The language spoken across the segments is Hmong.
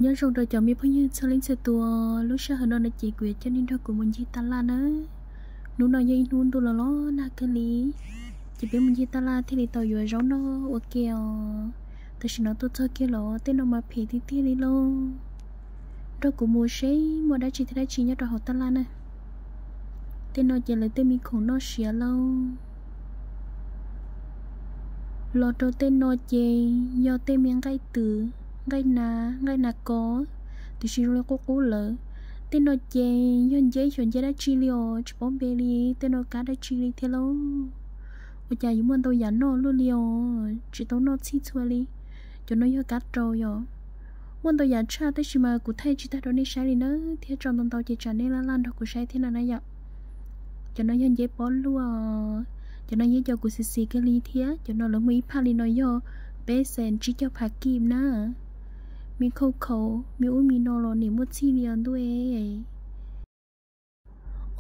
Nyob zoo rau cov me phooj ywg txhua leej txhua tus, lub sij hawm no no ces kuv yuav coj nej nrog kuv mus ncig taj laj na. Hnub no yog ib hnub ntuj los los nag kawg li, ces peb mus ncig taj laj thiaj li tau yuav zaub noj ua ke os. Tam sim no tuaj txog kiag los tej no mas phem tiag tiag li lauj. Nrog kuv mus seb muaj dab tsi thiab dab tsi nyob rau hauv taj laj na. Tej no ces lawv tej me khoom noj siav lauj. Los rau tej no ces yog tej me nqaij twm, nqaij nas, nqaij nas kos, tiam sis zoo li qub qub lawm. Tej no ces yog nceb xyov nceb dab tsi li os, tsis paub npe li, tej no kab dab tsi li thiab lauj. Ua cas yuav muaj ntau yam noj luaj li os, tsis tau noj txhij txhua li. Cov no yog kab rau yom. Muaj ntau yam tshaj tab sis mas kuv thaij tsis tag rau nej saib li na, thiab tso ntau ntau ces tsam nej laj laj nrog kuv saib thiab no na yom. Cov no yog nceb pob luaj, cov no yog cov kuv xis xis kawg li thiab. Cov no lawv muaj ib phaj li no yog peb xees tsib caug phav kib na. Me khauj khaum me ub me no los nim muaj txhij li os ntuj.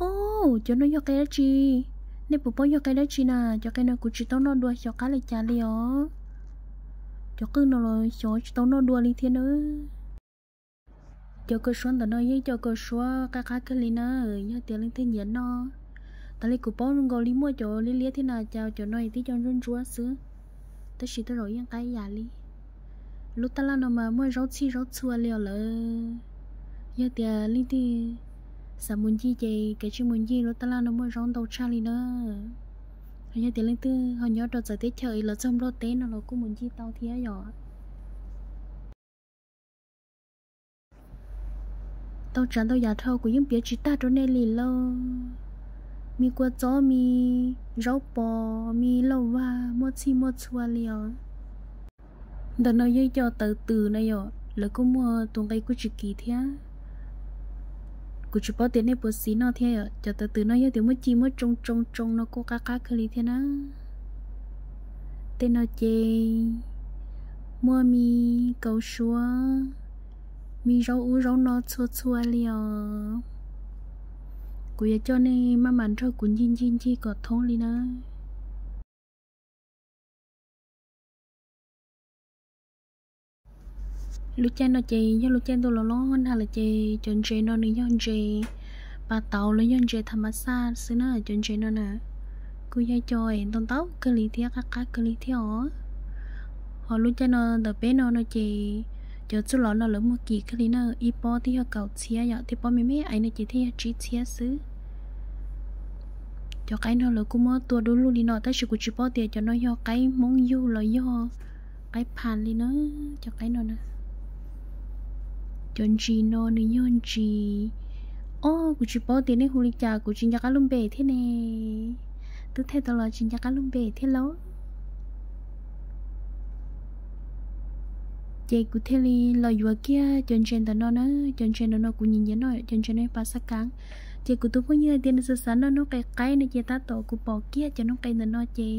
Ob, cov no yog qe dab tsi? Nej puas paub yog qe dab tsi na? Cov qe no kuv tsis tau noj dua xyov qab li cas li os. Cov qwj no los xyov tsis tau noj dua li thiab na. Cov kaus suab ntawm no yog ib co kaus suab qab qab kawg li na. Yog tias leej twg nyiam noj, tas li kuv paub nkaus li muaj cov liab liab thiab na, cas cov no tib co ntsuab ntsuab xwb, tab sis tej zaum yeej qab yam li. Lub taj laj no mas muaj zaub txhij zaub txhua li os lawm. Yog tias leej twg xav mus ncig ces kav tsij mus ncig, lub taj laj no muaj zaub ntau tshaj li na. Yog tias leej twg ho nyob rau txawv teb chaws es los txog Nplog teb no los kuj mus ncig tau thiab yom. Tau tsav ntau yam dhau kuv yeej piav tsis tag rau nej li lauj. Me kua txob, me zaub pos, me lauj vag, muaj txhij muaj txhua li os. Ntawm no yog ib co tawv twm na yom, lawv kuj muaj tus nqe kuj tsis kim thiab. Kuv tsis paub tias nej puas xis noj thiab yom. Cov tawv twm no yog tias muaj ci muaj tsoo tsoo tsoo no kuj qab qab kawg li thiab na. Tej no ces muaj me kaus suab, me zaub ub zaub no txhua txhua li os. Kuv yuav coj nej maj mam nrog kuv ncig ncig ncig kom thoob li na. Lub caij no ces yog lub caij ntuj los los nag lawm ces cov ntses no nws yog ntses pas tauv los yog ntses tham mas xaj xwb na. Cov ntses no na kuj yog co es ntau ntau kawg li thiab qab qab kawg li thiab os. Ho lub caij no ntawm peb no no ces cov txuj lom no lawv muag kim kawg li na, ib pob twb yog kaum txhiab yom, thiab pob me me ais no ces thiaj yog tsib txhiab xwb. Cov qaib no lawv kuj muab tua du lug li no tab sis kuv tsis paub tias cov no yog qaib Hmoob yug los yog qaib phas li na. Cov qaib no na, cov ntsis no nws yog ntsis, ob, kuv tsis paub tias nej hu li cas, kuv tsis nco qab lub npe thiab ne. Twb thaij tau los tsis nco qab lub npe thiab lauj. Ces kuv thiaj li los yuav kiag cov ntses ntawm no na. Cov ntses ntawm no kuv nyiam nyiam noj, cov ntses no pas xab kav. Ces kuv tus phooj ywg hais tias nws xav xav noj noob qes qaib no ces tab tom kuv pom kiag cov noob qes ntawm no ces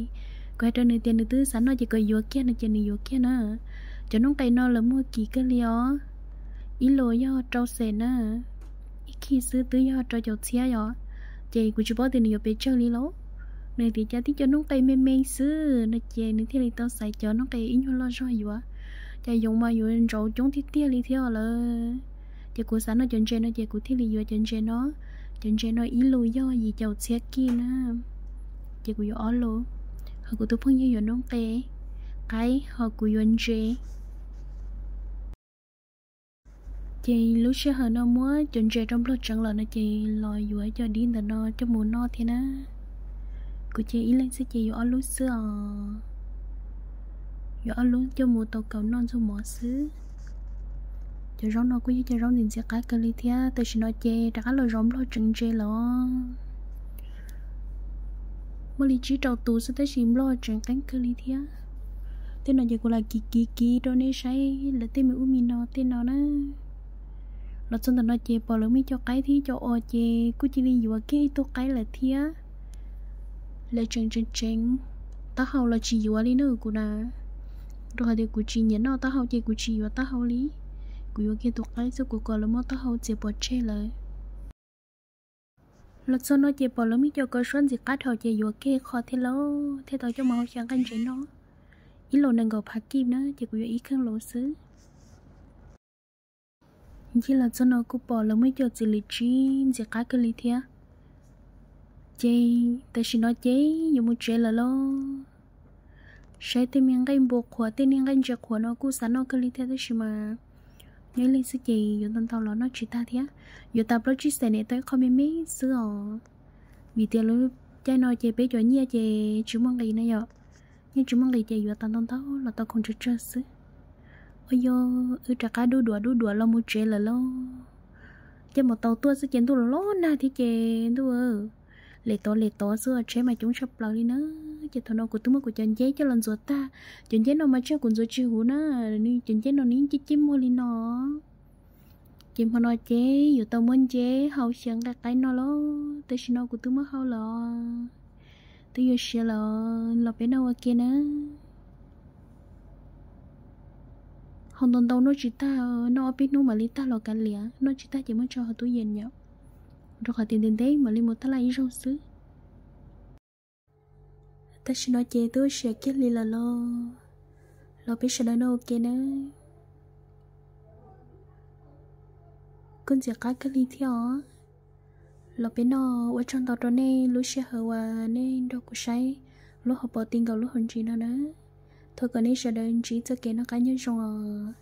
kuv hais rau nws tias nws twb xav noj ces kom yuav kiag no ces nws yuav kiag na. Cov noob qes no lawv muag kim kawg li os, ib lus yog rau xees na, ib khij xwb twb yog rau caum txhiab yom. Ces kuv tsis paub tias nws yuav pes tsawg li lauj. Nws tias cas tib co noob qes me me xwb no ces nws thiaj li tau xaiv cov noob qes ib nyuag loj zog yuav. Cas yoov mas yuav ntsauv coob tiag tiag li thiab lawm. Ces kuv xav noj cov ntses no ces kuv thiaj li yuav cov ntses no. Cov ntses no ib lus yog yim caum txhiab kij na. Ces kuv yuav ob lus, ho kuv tus phooj ywg yuav noob qes qaib, ho kuv yuav ntses. Ces lub sij hawm no muab cov ntses rau Nplog tseev lawm no ces los yuav cov dib ntawm no coj mus noj thiab na. Kuv ces ib leeg xwb ces yuav ob lub xwb os. Yuav ob lub coj mus tau kaus noj ntxuag mov xwb. Cov zaub no kuj yog cov zaub ntxim ntxim qab kawg li thiab. Tam sim no ces rov qab los zov Nplog tseev ntses lawm. Muaj li tsib rau tus xwb tab sis Nplog tseev qeeb kawg li thiab. Tej no ces kuv lam kiv kiv kiv rau nej saib lawv tej me ub me no tej no na. Los txog ntawm no ces pom lawv muaj ib co qaib thiab ib co os ces kuj cia li yuav kiag ib tug qaib lawm thiab. Lawv tseem tseem tseev taub hau los tsis yuav li na kuv na. Rau qhov tias kuv tsis nyiam noj taub hau ces kuv tsis yuav taub hau li. Kuv yuav kiag tus qaib xwb, kuv kom lawv muab taub hau txiav pov tseg lawm. Los txog no ces pom lawv muaj ib co kaus suab ntxim qab dhau ces yuav kiag qho thiab lauj, thiaj tau coj mus hau xyaw nqaij ntses noj. Ib lus nees nkaum phav kij na ces kuv yuav ib kheej lus xwb. Ncig los txog no kuj pom lawv muaj ib co txiv lws tsib ntxim qab kawg li thiab. Ces tam sim no ces yuav mus tsev lawm lauj. Saib tej me nqaij npua qhuav, tej niag nqaij ntses qhuav no kuj xav noj kawg li thiab tab sis mas nyob ib leeg xwb ces yuav ntau ntau los noj tsis tag thiab. Yuav tas plaub tsib xees ne tau ib qho me me xwb os. Vim tias lub caij no ces peb cov nyiaj ces tsis muaj nqis na yom. Nyiaj tsis muaj nqis ces yuav tas ntau ntau los tau khoom tsawg tsawg xwb. Ua yog wb rov qab dub duav dub duav los mus tsev lawm lauj. Caij mus tau tuaj xwb ces ntuj los los nag thiab ces ntuj, les tod les tod xwb tsheb mas coob tshaj plaws li na. Ces thaum no kuv twb muab kuv cov nceb coj los ntxuav tag. Cov nceb no mas tsam kuv ntxuav tsis huv na, nws cov nceb no nws yeej cib cib muag li no. Ces hmo no ces yuav tau muab nceb hau xyaw nqaij qaib noj lauj. Tam sim no kuv twb muab hau lawm, twb yuav siav lawm, los peb noj ua ke na. Hau ntau ntau noj tsis tag, noj ob peb hnub mam li tag los kav liam, noj tsis tag ces muab tso hauv tub yees yom, rau qhov tias ntev ntev mam li mus taj laj ib zaug xwb. Tam sim no ces twb ua siav kiag li lawm los, los peb sawv daws noj ua ke nawb. Kuj ntxim qab kawg li thiab os. Los peb noj, ua tsaug ntau rau nej lub sij hawm uas nej nrog kuv saib lub hauv paus ti nkaus lub hauv ntsis no na. Thov kom nej sawv daws ntsib txoj kev noj qab nyob zoo os.